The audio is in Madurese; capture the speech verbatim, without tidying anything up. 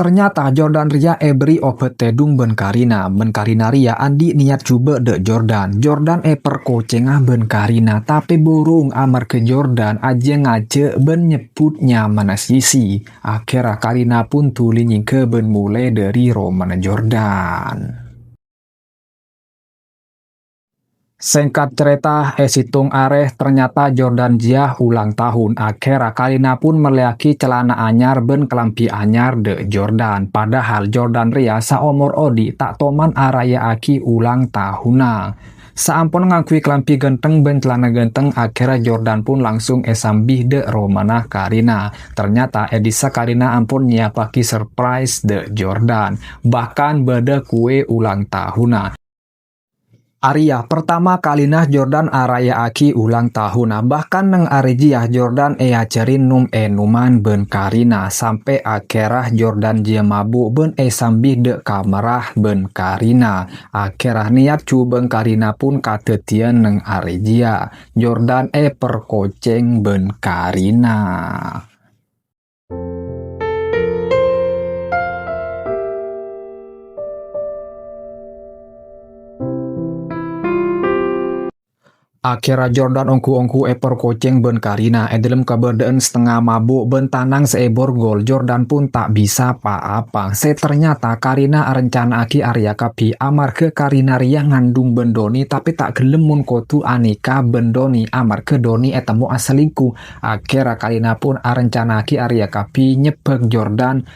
Ternyata Jordan rèya èberri' obhât tèdung bân Karina, bân Karina rèya andi' niyat jhubâ' dâ' Jordan. Jordan èperkocènga bân Karina, tapè burung amarghâ Jordan ajâ ngajhâk bân nyebbhut nyamana Sisi. Akhèrra Karina pun dhuli nyèngghâ bân molè dâri romana Jordan. Sèngkat carèta, è sèttong arè, ternyata Jordan jiyâ ulang tahun. Akhèrra Karina pun mellèyaghi calana anyar bân kalambhi anyar dâ' Jordan. Padahal Jordan rèya saomor odi' ta' toman araya'aghi ulang tahunna. Saampon ngangghuy kalambhi ghântheng bân calana ghântheng, akhèrra Jordan pun langsung èsambi dâ' romana Karina. Ternyata è dissa Karina ampon nyèyabbhâghi surprise dâ' Jordan. Bahkan bâdâ kue ulang tahunna. Arèya pertama kalina Jordan araya'aghi ulang tahunna, bahkan neng arè jiyâ Jordan èajhâri nom-ènoman bân Karina, sampè' akhèrra Jordan jiyâ mabu' bân èsambi dâ' kamarra bân Karina. Akhèrra niyat jhubâ' Karina pun kadhâddhiyân neng arè jiyâ. Jordan èperkocèng bân Karina. Akhèrra Jordan ongghu-ongghu èperkocèng bân Karina. È dâlem kabâdâ'ân satengnga mabu' bân tanang sè èborgol, Jordan pun ta' bisa pa-apa. Sè ternyata Karina arencana'aghi arèya kabbhi amarghâ Karina rèya ngandhung bân Doni, tapè ta' ghellem mon kodhu anikah bân Doni amarghâ Doni ètemmo'a salingkuh. Akhèrra Karina pun arencana'aghi arèya kabbhi nyebbhâk Jordan